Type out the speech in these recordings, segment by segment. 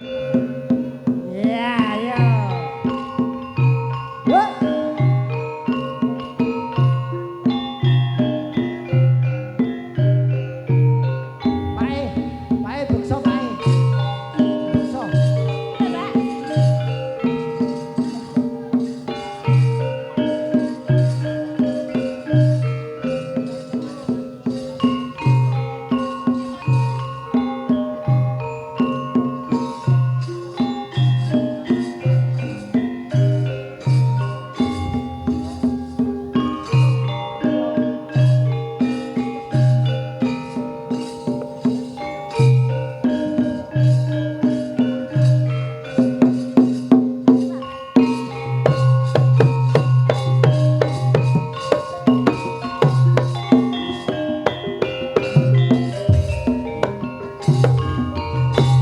Ya, ayo. Wah. Pae, pae beksa pae. Beksa. Pak.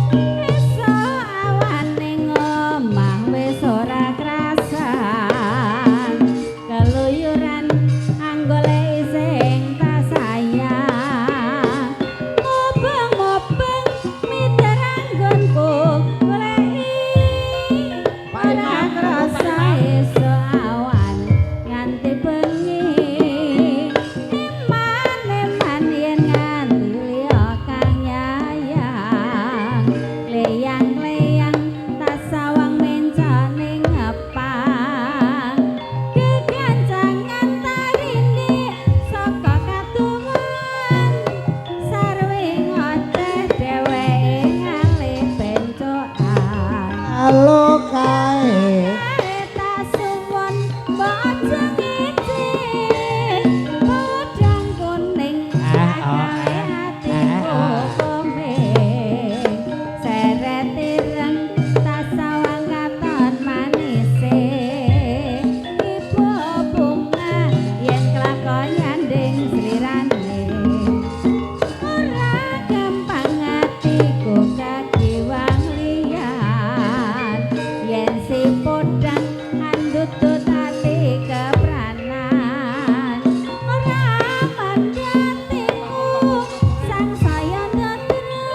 Esuk awan ning omah wis ora krasan. Keluyuran anggoleki sing tak sayang. Mubeng-mubeng miter anggonku goleki. Ora krasa esuk awan nganti bengi. Eman-eman yen nganti liya kang nyayang. Kleyang-kleyang tak sawang mencane ngepang. Kegancangan tarine saka katuwen. Sarwe ngoceh dheweke ngalih bencokan. Halo kae. Kae tak suwun mbok aja ngece. Podang kuning Ah, oh, agawe ah, atiku ah, ah. komeng. Seret ireng tak sawang katon manise. Ibu bunga yen kelakon nyanding slirane. Ora gampang atiku kagiwang liyan. Yen si podang andutut ati kepranan. Ora mandatiku sang saya ndadra.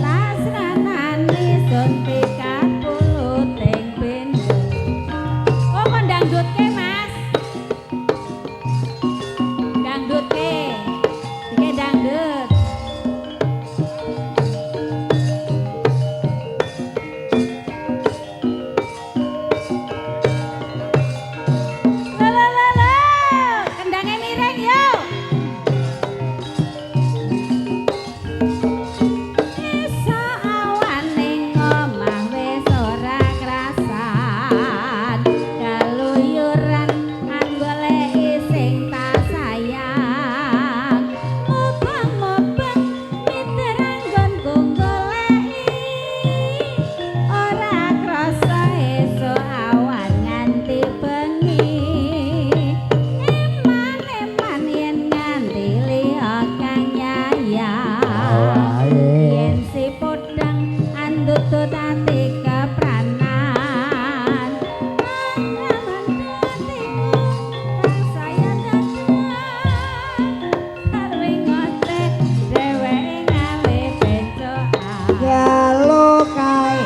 Tasranane sun pikat puluting bendo. Oh, kon dangdutke, Mas. Dangdutke. Dike dangdut. Lo lo lo lo, kendange miring yo. Esuk awan ning omah wis ora krasan. Keluyuran anggoleki sing tak sayang. Mubeng-mubeng miter anggonku goleki. Ora krasa esuk awan nganti bengi. Eman-eman yen nganti liya kang nyayang. Wae. Yen si podang andutut ati kepranan. Atiku tansaya dadan. Sarwe ngoceh dheweke ngalih bencokan. Halo kae.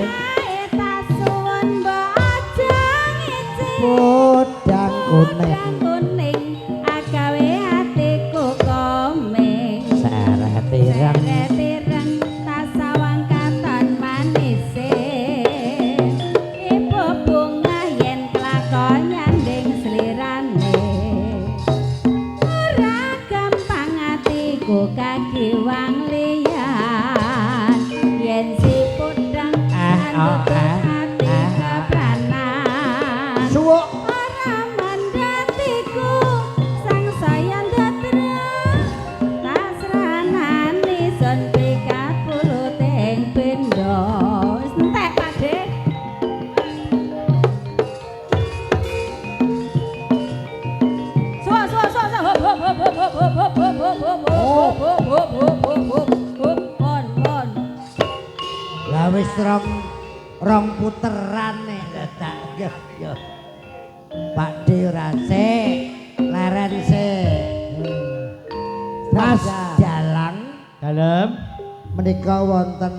Kae tak suwun mbok aja ngece. Podang kuning. Podang kuning agawe atiku komeng. Seret ireng. Seret ireng tak sawang katon manise. Ibu bunga yen kelakon nyanding slirane. Ora gampang atiku kagiwang liyan. Yen si podang Ah, oh, andutut ah, ati ah, ah. kepranan. Suwuk. Ora mandatiku sang saya ndadra. Tasranane sun pikat puluting bendo. Wis entek Pak De. Suwuk suwuk suwuk suwuk hop hop hop hop hop hop hop hop hop hop hop hop hop hop hop hop pon pon. Lah wis rong rong puteran nek tak yo yo. Pak D ora sik, leren sik. Mas Dalang Dalem. menika wonten